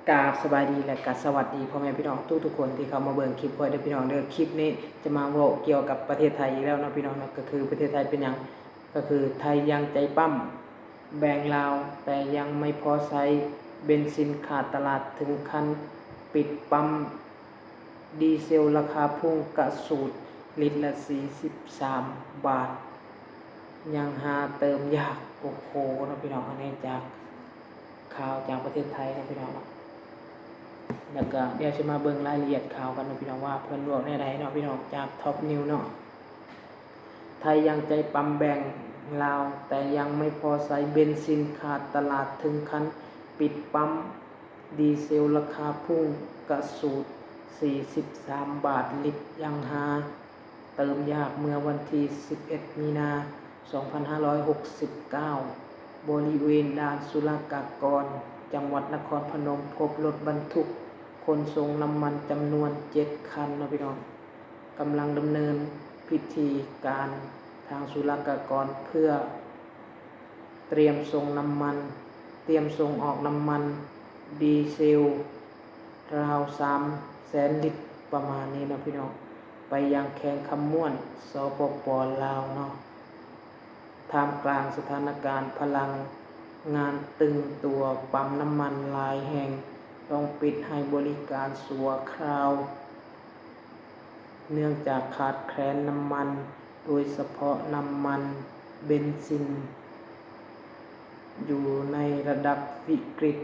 ກາບສະບາຍດີ ແລະ ກະສະຫວັດດີພໍ່ແມ່ພີ່ນ້ອງທຸກໆຄົນທີ່ເຂົ້າມາເບິ່ງຄລິບຂ້ອຍເດີພີ່ນ້ອງເດີ. ຄລິບນີ້ຈະມາເວົ້າກ່ຽວກັບປະເທດໄທອີກແລ້ວເນາະພີ່ນ້ອງເນາະ, ກໍຄືປະເທດໄທເປັນຫຍັງ? ກໍຄືໄທຍັງໃຈປ້ຳແບ່ງລາວ ແຕ່ຍັງໄມ່ພໍໃຊ້ ເບັນຊິນຂາດຕະຫຼາດເຖິງຂັ້ນປິດປ້ຳ ດີເຊວລາຄາພຸ່ງກະຊູດລິດລະສີ່ສິບສາມບາດ ຍັງຫາເຕີມຍາກ. ໂອ້ໂຫ ເນາະພີ່ນ້ອງ, ອັນນີ້ຈາກ ຂ່າວຈາກປະເທດໄທເນາະພີ່ນ້ອງເນາະ. ແລ້ວກໍດຽວຊິມາເບິ່ງລາຍລະອຽດຂ່າວກັນເນາະພີ່ນ້ອງ ວ່າເພິ່ນເວົ້າແນວໃດເນາະພີ່ນ້ອງ, ຈາກ Top News ເນາະ. ໄທຍັງໃຈປ້ຳແບ່ງລາວ ແຕ່ຍັງໄມ່ພໍໃຊ້ ເບັນຊິນຂາດຕະຫຼາດເຖິງຂັ້ນປິດປ້ຳ ດີເຊວລາຄາພຸ່ງກະຊູດສີ່ສິບສາມບາດລິດ ຍັງຫາ ເຕີມຍາກ. ເມື່ອວັນທີສິບເອັດ ມີນາ ສອງພັນຫ້າຮ້ອຍຫົກສິບເກົ້າ ບໍລິເວນດ່ານສຸລາກາກອນ ຈັງຫວັດນະຄອນພະນົມ ພົບລົດບັນທຸກຂົນສົ່ງນ້ຳມັນຈຳນວນເຈັດຄັນເນາະພີ່ນ້ອງ, ກຳລັງດຳເນີນພິທີການທາງສຸລາກາກອນ ເພື່ອຕຽມສົ່ງນ້ຳມັນ, ຕຽມສົ່ງອອກນ້ຳມັນດີເຊວ ລາວສາມແສນລິດ ປະມານນີ້ເນາະພີ່ນ້ອງ, ໄປຍັງແຂວງຄຳມ່ວນ ສປປ ລາວເນາະ. ທ່າມກາງສະຖານະການພະລັງງານຕຶງຕົວ, ປ້ຳນ້ຳມັນຫຼາຍແຫ່ງຕ້ອງປິດໃຫ້ບໍລິການຊົ່ວຄາວ ເນື່ອງຈາກຂາດແຄລນນ້ຳມັນ, ໂດຍສະເພາະນ້ຳມັນເບັນຊິນ ຢູ່ໃນລະດັບວິກິດ,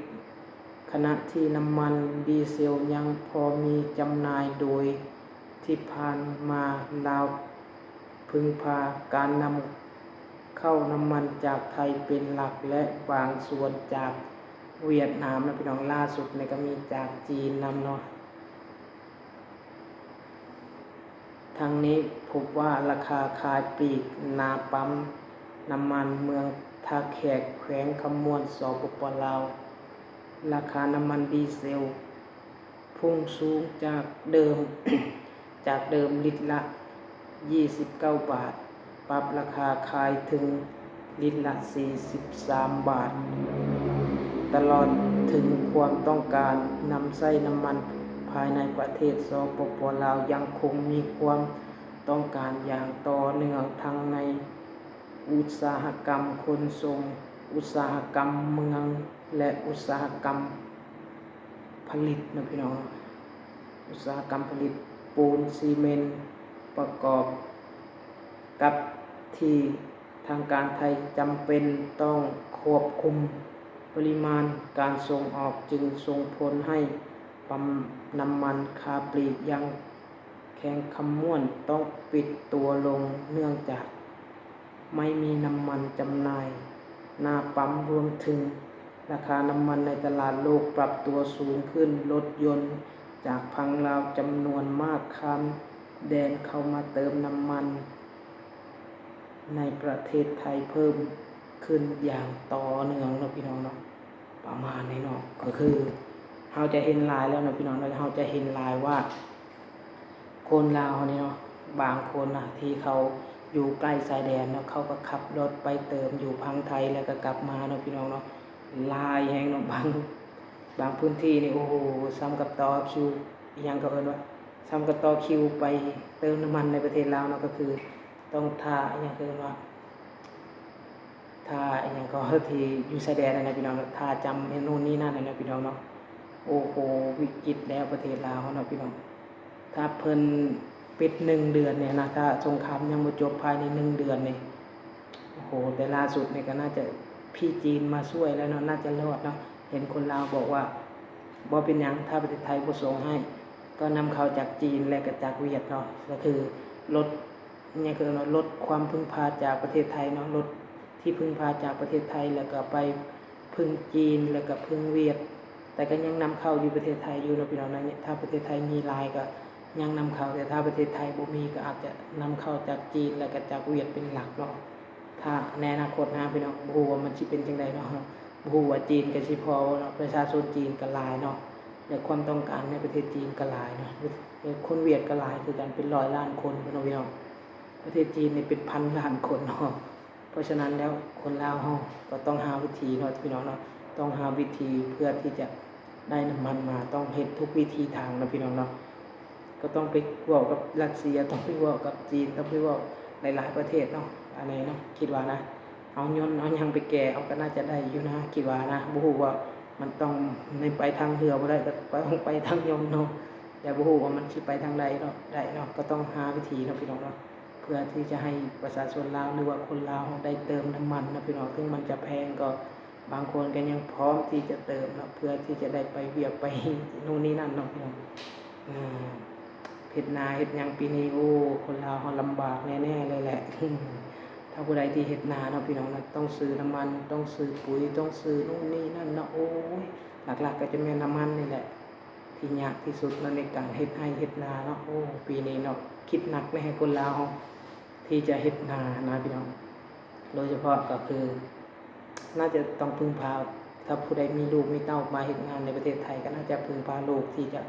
ຂະນະທີ່ນ້ຳມັນດີເຊວຍັງພໍມີຈຳໜ່າຍ, ໂດຍທີ່ຜ່ານມາລາວເພິ່ງພາການນຳເຂົ້ານ້ຳມັນຈາກໄທເປັນຫຼັກ ແລະ ບາງສ່ວນຈາກຫວຽດນາມເນາະພີ່ນ້ອງ. ລ່າສຸດນີ້ກໍມີຈາກຈີນນຳເນາະ. ທັງນີ້ພົບວ່າລາຄາຂາຍປລີກໜ້າປ້ຳນ້ຳມັນເມືອງທ່າແຂກ ແຂວງຄຳມ່ວນ ສປປ ລາວ, ລາຄານ້ຳມັນດີເຊວພຸ່ງສູງຈາກເດີມ, ຈາກເດີມລິດລະ ຊາວເກົ້າບາດ, ປັບລາຄາຂາຍເຖິງລິດລະສີ່ສິບສາມບາດ, ຕະຫຼອດເຖິງຄວາມຕ້ອງການນຳໃຊ້ນ້ຳມັນພາຍໃນປະເທດ. ສປປ ລາວ ຍັງຄົງມີຄວາມຕ້ອງການຢ່າງຕໍ່ເນື່ອງ ທັງໃນອຸດສາຫະກຳຂົນສົ່ງ, ອຸດສາຫະກຳເມືອງ ແລະ ອຸດສາຫະກຳຜະລິດເນາະພີ່ນ້ອງເນາະ, ອຸດສາຫະກຳຜະລິດປູນຊີເມັນ ປະກອບກັບທີ່ທາງການໄທຈຳເປັນຕ້ອງຄວບຄຸມປະລິມານການສົ່ງອອກ, ຈຶ່ງສົ່ງຜົນໃຫ້ປ້ຳນ້ຳມັນຄ້າປລີກຍັງແຂວງຄຳມ່ວນຕ້ອງປິດຕົວລົງ ເນື່ອງຈາກ ໄມ່ມີນ້ຳມັນຈຳໜ່າຍໜ້າປ້ຳ, ລວມເຖິງລາຄານ້ຳມັນໃນຕະຫຼາດໂລກປັບຕົວສູງຂຶ້ນ, ລົດຍົນຈາກຝັ່ງລາວຈຳນວນມາກຂ້າມແດນເຂົ້າມາເຕີມນ້ຳມັນໃນປະເທດໄທເພີ່ມຂຶ້ນຢ່າງຕໍ່ເນື່ອງເນາະ ພີ່ນ້ອງເນາະ. ປະມານນີ້ເນາະ, ກໍຄືເຮົາຈະເຫັນຫຼາຍແລ້ວເນາະ ພີ່ນ້ອງເນາະ, ເຮົາຈະເຫັນຫຼາຍວ່າ ຄົນລາວເຮົານີ້ເນາະ ບາງຄົນນະ ທີ່ເຂົາຢູ່ໃກ້ຊາຍແດນເນາະ ເຂົາກໍຂັບລົດໄປເຕີມຢູ່ຝັ່ງໄທ ແລ້ວກໍກັບມາເນາະ ພີ່ນ້ອງເນາະ, ຫຼາຍແຮງເນາະ. ບາງ ບາງພື້ນທີ່ນີ້ ໂອ້ໂຫ ສ່ຳກັບຕໍ່ຄິວ ອີ່ຫຍັງເຂົາເອີ້ນວ່າ ສ່ຳກັບຕໍ່ຄິວໄປເຕີມນ້ຳມັນໃນປະເທດລາວເນາະ, ກໍຄືຕ້ອງຖ້າ ອີ່ຫຍັງເຂົາເອີ້ນວ່າ ຖ້າອີ່ຫຍັງກໍທີ່ຢູ່ຊາຍແດນຫັ້ນນະ ພີ່ນ້ອງເນາະ, ຖ້າຈຳໂນ່ນນີ້ນັ້ນຫັ້ນນະ ພີ່ນ້ອງເນາະ. ໂອ້ໂຫ ວິກິດແລ້ວປະເທດລາວເຮົາເນາະ ພີ່ນ້ອງ. ຖ້າເພິ່ນປິດໜຶ່ງເດືອນນີ້ນະ, ຖ້າສົງຄາມຍັງບໍ່ຈົບພາຍໃນໜຶ່ງເດືອນນີ້, ໂອ້ໂຫ ແຕ່ລ່າສຸດນີ້ກໍໜ້າຈະ ພີ່ຈີນມາຊ່ວຍແລ້ວເນາະ, ໜ້າຈະລອດເນາະ. ເຫັນຄົນລາວບອກວ່າ ບໍ່ເປັນຫຍັງ, ຖ້າປະເທດໄທບໍ່ສົ່ງໃຫ້ ກໍນຳເຂົ້າຈາກຈີນ ແລະ ກໍຈາກຫວຽດເນາະ, ກໍຄືລົດ ຫຍັງ ຄືວ່າລົດຄວາມເພິ່ງພາຈາກປະເທດໄທເນາະ, ລົດທີ່ເພິ່ງພາຈາກປະເທດໄທ ແລ້ວກໍໄປເພິ່ງຈີນ ແລ້ວກໍເພິ່ງຫວຽດ, ແຕ່ກໍຍັງນຳເຂົ້າຢູ່ປະເທດໄທຢູ່ເນາະ ພີ່ນ້ອງເນາະ. ຖ້າປະເທດໄທມີຫຼາຍກໍຍັງນຳເຂົ້າ, ແຕ່ຖ້າປະເທດໄທບໍ່ມີກໍອາດຈະນຳເຂົ້າຈາກຈີນ ແລ້ວກໍຈາກຫວຽດເປັນຫຼັກເນາະ. ຖ້າໃນອະນາຄົດນະ ພີ່ນ້ອງ, ບໍ່ຮູ້ວ່າມັນຊິເປັນຈັ່ງໃດເນາະ, ບໍ່ຮູ້ວ່າຈີນກໍຊິພໍບໍ່ເນາະ, ປະຊາຊົນຈີນກໍຫຼາຍເນາະ ແລະ ຄວາມຕ້ອງການໃນປະເທດຈີນກໍຫຼາຍເນາະ, ແລະ ຄົນຫວຽດກໍຫຼາຍຄືກັນ ເປັນຮ້ອຍລ້ານຄົນພຸ້ນເນາະ ພີ່ນ້ອງ. ປະເທດຈີນນີ້ເປັນພັນລ້ານຄົນເນາະ. ເພາະສະນັ້ນແລ້ວ ຄົນລາວເຮົາກໍຕ້ອງຫາວິທີເນາະ ພີ່ນ້ອງເນາະ, ຕ້ອງຫາວິທີເພື່ອທີ່ຈະ ໄດ້ນ້ຳມັນມາ ຕ້ອງເຮັດທຸກວິທີທາງເນາະ ພີ່ນ້ອງເນາະ. ກໍຕ້ອງໄປເວົ້າກັບຣັດເຊຍ ຕ້ອງໄປເວົ້າກັບຈີນ ຕ້ອງໄປເວົ້າຫຼາຍໆປະເທດເນາະ ອັນນີ້ເນາະ ຄິດວ່ານະ. ເອົາຍົນເອົາຫຍັງໄປແກ່ເອົາ ກໍໜ້າຈະໄດ້ຢູ່ນະ ຄິດວ່ານະ. ບໍ່ຮູ້ວ່າມັນຕ້ອງ ໄປທາງເຮືອບໍ່ໄດ້ ກໍຕ້ອງໄປທາງຍົນເນາະ. ແຕ່ບໍ່ຮູ້ວ່າມັນຊິໄປທາງໃດເນາະ ໄດ້ເນາະ. ກໍຕ້ອງຫາວິທີເນາະ ພີ່ນ້ອງເນາະ ເພື່ອທີ່ຈະໃຫ້ປະຊາຊົນລາວ ຫຼືວ່າຄົນລາວເຮົາໄດ້ເຕີມນ້ຳມັນເນາະ ພີ່ນ້ອງ. ເຖິງມັນຈະແພງ ກໍບາງຄົນກໍຍັງພ້ອມທີ່ຈະເຕີມເນາະ ເພື່ອທີ່ຈະໄດ້ໄປວຽກໄປໂນ່ນນີ້ນັ້ນເນາະ ພີ່ນ້ອງ. ເຮັດນາເຮັດຫຍັງປີນີ້ ໂອ້ ຄົນລາວເຮົາລຳບາກແນ່ໆເລີຍແຫຼະ. ຖ້າຜູ້ໃດທີ່ເຮັດນາເນາະ ພີ່ນ້ອງເນາະ ຕ້ອງຊື້ນ້ຳມັນ ຕ້ອງຊື້ປຸຍ ຕ້ອງຊື້ໂນ່ນນີ້ນັ້ນເນາະ. ໂອ້ຍ ຫຼັກໆກໍຈະແມ່ນນ້ຳມັນນີ້ແຫຼະ ທີ່ຍາກທີ່ສຸດເນາະ ໃນການເຮັດໄຮ່ເຮັດນາເນາະ. ໂອ້ ປີນີ້ເນາະ ຄິດໜັກແນ່ ໃຫ້ຄົນລາວເຮົາທີ່ຈະເຮັດນານະ ພີ່ນ້ອງ. ໂດຍສະເພາະກໍຄື ໜ້າຈະຕ້ອງເພິ່ງພາ ຖ້າຜູ້ໃດມີລູກມີເຕົ້າມາເຮັດງານໃນປະເທດໄທ ກໍໜ້າຈະເພິ່ງພາລູກທີ່ຈະ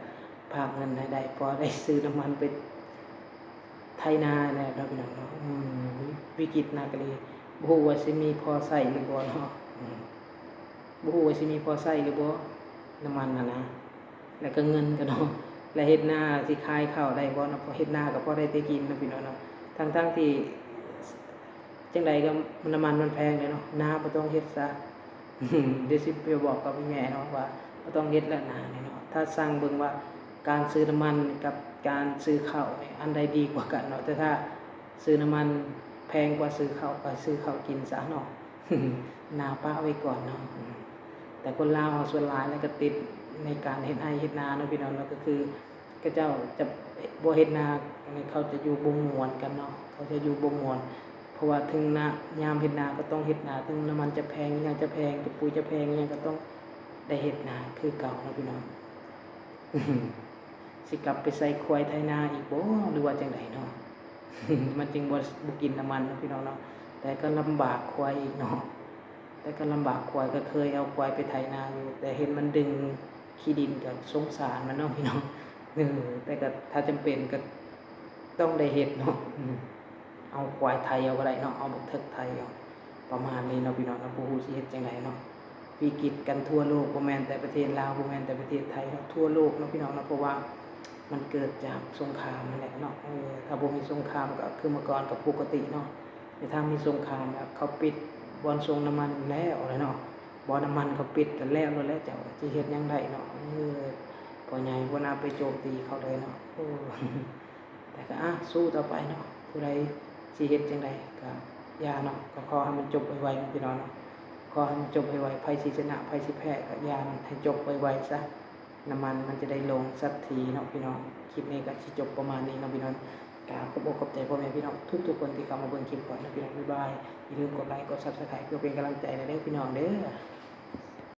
ຝາກເງິນໃຫ້ໄດ້ ພໍໄດ້ຊື້ນ້ຳມັນໄປໄຖນາແດ່ເນາະ ພີ່ນ້ອງເນາະ. ອືມ ວິກິດໜັກອີ່ຫຼີ ບໍ່ຮູ້ວ່າຊິມີພໍໃຊ້ຫຼືບໍ່ເນາະ. ອືມ ບໍ່ຮູ້ວ່າຊິມີພໍໃຊ້ຫຼືບໍ່ ນ້ຳມັນຫັ້ນນະ ແລ້ວກໍເງິນກໍເນາະ ແລ້ວເຮັດນາຊິຂາຍເຂົ້າໄດ້ບໍ່ເນາະ ເພາະເຮັດນາກໍພໍໄດ້ແຕ່ກິນເນາະ ພີ່ນ້ອງເນາະ. ທັງໆທີ່ ຈັ່ງໃດກໍນ້ຳມັນມັນແພງເດ້ເນາະ ນາບໍ່ຕ້ອງເຮັດຊະ. ດຽວຊິໄປບອກກັບອີ່ແມ່ເນາະວ່າບໍ່ຕ້ອງເຮັດແລ້ວນານີ້ເນາະ. ຖ້າຊັ່ງເບິ່ງວ່າການຊື້ນ້ຳມັນກັບການຊື້ເຂົ້ານີ້ ອັນໃດດີກວ່າກັນເນາະ ແຕ່ຖ້າຊື້ນ້ຳມັນແພງກວ່າຊື້ເຂົ້າ ກໍຊື້ເຂົ້າກິນຊະເນາະ ນາປະໄວ້ກ່ອນເນາະ. ແຕ່ຄົນລາວເຮົາສ່ວນຫຼາຍແລ້ວກໍຕິດໃນການເຮັດໄຮ່ເຮັດນາເນາະ ພີ່ນ້ອງເນາະ ກໍຄື ເຂົາເຈົ້າຈະບໍ່ເຮັດນາ ເຂົາຈະຢູ່ບໍ່ມ່ວນກັນເນາະ ເຂົາຈະຢູ່ບໍ່ມ່ວນ ເພາະວ່າເຖິງນາ ຍາມເຮັດນາກໍຕ້ອງເຮັດນາ ເຖິງນ້ຳມັນຈະແພງ ອີ່ຫຍັງຈະແພງ ປຸຍຈະແພງ ອີ່ຫຍັງກໍຕ້ອງໄດ້ເຮັດນາຄືເກົ່າເນາະ ພີ່ນ້ອງ. ຊິກັບໄປໃສ່ຄວາຍໄຖນາອີກບໍ່ ຫຼືວ່າຈັ່ງໃດເນາະ ມັນຈຶ່ງບໍ່ ບໍ່ກິນນ້ຳມັນເນາະ ພີ່ນ້ອງເນາະ. ແຕ່ກໍລຳບາກຄວາຍອີກເນາະ ແຕ່ກໍລຳບາກຄວາຍ ກໍເຄີຍເອົາຄວາຍໄປໄຖນາຢູ່ ແຕ່ເຫັນມັນດຶງຂີ້ດິນ ກໍສົງສານມັນເນາະ ພີ່ນ້ອງ. ເອີ ແຕ່ກໍຖ້າຈຳເປັນກໍຕ້ອງໄດ້ເຮັດເນາະ ເອົາຄວາຍໄຖເອົາກໍໄດ້ເນາະ ເອົາບັກເຖິກໄຖເອົາ ປະມານນີ້ເນາະ ພີ່ນ້ອງເນາະ. ບໍ່ຮູ້ຊິເຮັດຈັ່ງໃດເນາະ ວິກິດກັນທົ່ວໂລກ ບໍ່ແມ່ນແຕ່ປະເທດລາວ ບໍ່ແມ່ນແຕ່ປະເທດໄທເນາະ ທົ່ວໂລກເນາະ ພີ່ນ້ອງເນາະ. ເພາະວ່າມັນເກີດຈາກສົງຄາມຫັ້ນແຫຼະເນາະ ເອີ ຖ້າບໍ່ມີສົງຄາມກໍຄືເມື່ອກ່ອນກໍປົກກະຕິເນາະ ແຕ່ຖ້າມີສົງຄາມແລ້ວ ເຂົາປິດບ່ອນສົ່ງນ້ຳມັນແລ້ວແຫຼະເນາະ ບໍ່ ນ້ຳມັນເຂົາປິດກໍແລ້ວໂລດແຫຼະ ເຈົ້າຊິເຮັດຫຍັງໄດ້ເນາະ. ເອີ ພໍ່ໃຫຍ່ຫົວໜ້າໄປໂຈມຕີເຂົາເລີຍເນາະ ໂອ້. ແຕ່ກໍ ອ່າ ສູ້ຕໍ່ໄປເນາະ ຜູ້ໃດຊິເຮັດຈັ່ງໃດກໍຢ່າເນາະ ກໍຂໍໃຫ້ມັນຈົບໄວໆເນາະ ພີ່ນ້ອງເນາະ ຂໍໃຫ້ມັນຈົບໄວໆ. ໃຜຊິຊະນະ ໃຜຊິແພ້ກໍຢ່າມັນ ໃຫ້ຈົບໄວໆຊະ ນ້ຳມັນມັນຈະໄດ້ລົງສັກທີເນາະ ພີ່ນ້ອງ. ຄລິບນີ້ກໍຊິຈົບປະມານນີ້ເນາະ ພີ່ນ້ອງ. ກາບຂອບອົກຂອບໃຈພໍ່ແມ່ພີ່ນ້ອງທຸກໆຄົນທີ່ເຂົ້າມາເບິ່ງຄລິບຂ້ອຍເນາະ ພີ່ນ້ອງ. ບາຍບາຍ. ຢ່າລືມກົດໄລ ກົດ Subscribe ເພື່ອເປັນກຳລັງໃຈແດ່ເດີ ພີ່ນ້ອງເດີ.